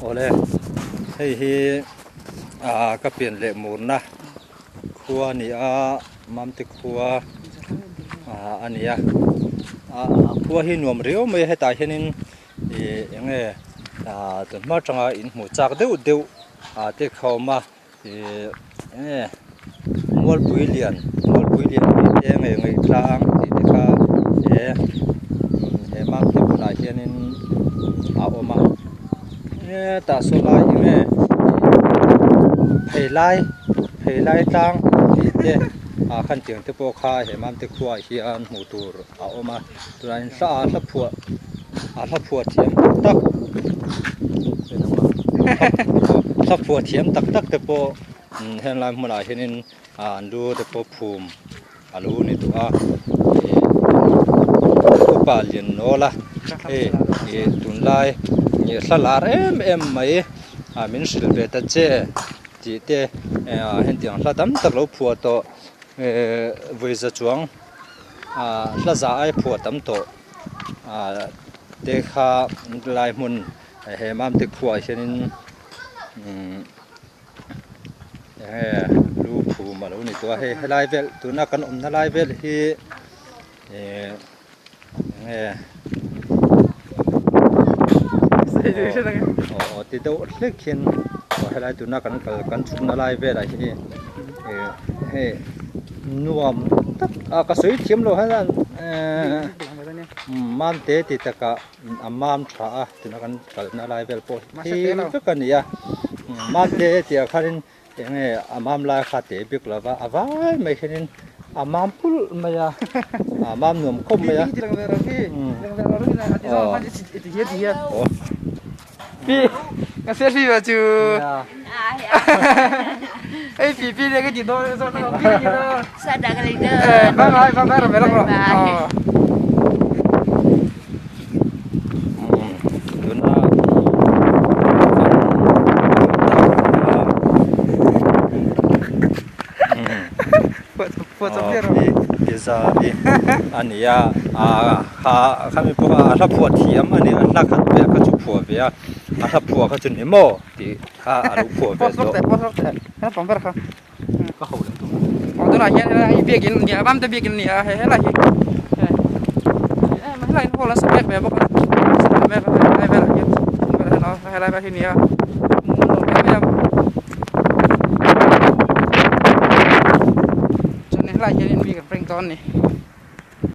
Awle hei hi ah ka pian leh murna khua a ni a Mamte khua ah a ni a ah khua hi nuam riau mai a hetah hianin ih eng nge ah tunhma atanga inhmuh chak deuh deuh ah te kha a awm a. Ih enge mualpui lian mualpui lian tih te nge ngaihtlang tih te kha he he mamte bulah hianin a awm a hetah saw lai enge pheilai pheilai tlang tih te ah khan tiang te pawh kha he mamte khuaah hian hmuh tur a awm a tunah hian hla hla phuah a hla phuah thiam tak tak hla phuah thiam tak tak te pawh heng lai hmunah hianin ah an lu te pawh phum a lo ni tawh a ih upa lian nawl a hei ih tunlai ih hla lar em em mai ah min hrilh ve ta che tih te ah hetiang hla tam tak lo phuah tawh eh vawiza chuang ah hla za ai phuah tam tawh. Ah te kha lai hmun he mamte khuaah hianin umm enge lu phum a lo ni tawh a hei helai vel tuna kan awmna lai vel hi eh enge aw aw ti deuh hlek hian aw helai tuna kan kal kan chhukna lai velah hi eh hei nuam tak a ka sawi thiam lo hian ehh mam te ti takah a mam tha a tuna kan kalna lai vel pawh hi vek a ni a mam te tih ah khanin eng nge a mam lai kha te bik lo va a vai mai hianin a mam pulh mai a a mam nuam khawp mai a aw. Pi ka selfie ve chu. Ei pi pi le cái gì đó rồi nó pi gì đó. Sa đã cái đó. Eh, bye bye bye bye rồi về lắm rồi. Bye. Tuna Pizza hi a ni a ah kha khami pawh a hla phuah thiam a ni a hla khat vel kha chu phuah ve a a hla phuah kha chu ni maw tih kha a lo phuah ve tawh. Ka ho leh tawh. Aw tunah hian helai biakin a ni a Ramte biakin a ni a hei helai hi helai hi hall an sa mek ve bawk a sa ve mek a helai velah hian helai vel hi a ni a chuan helai hian mi kan ring dawn a ni.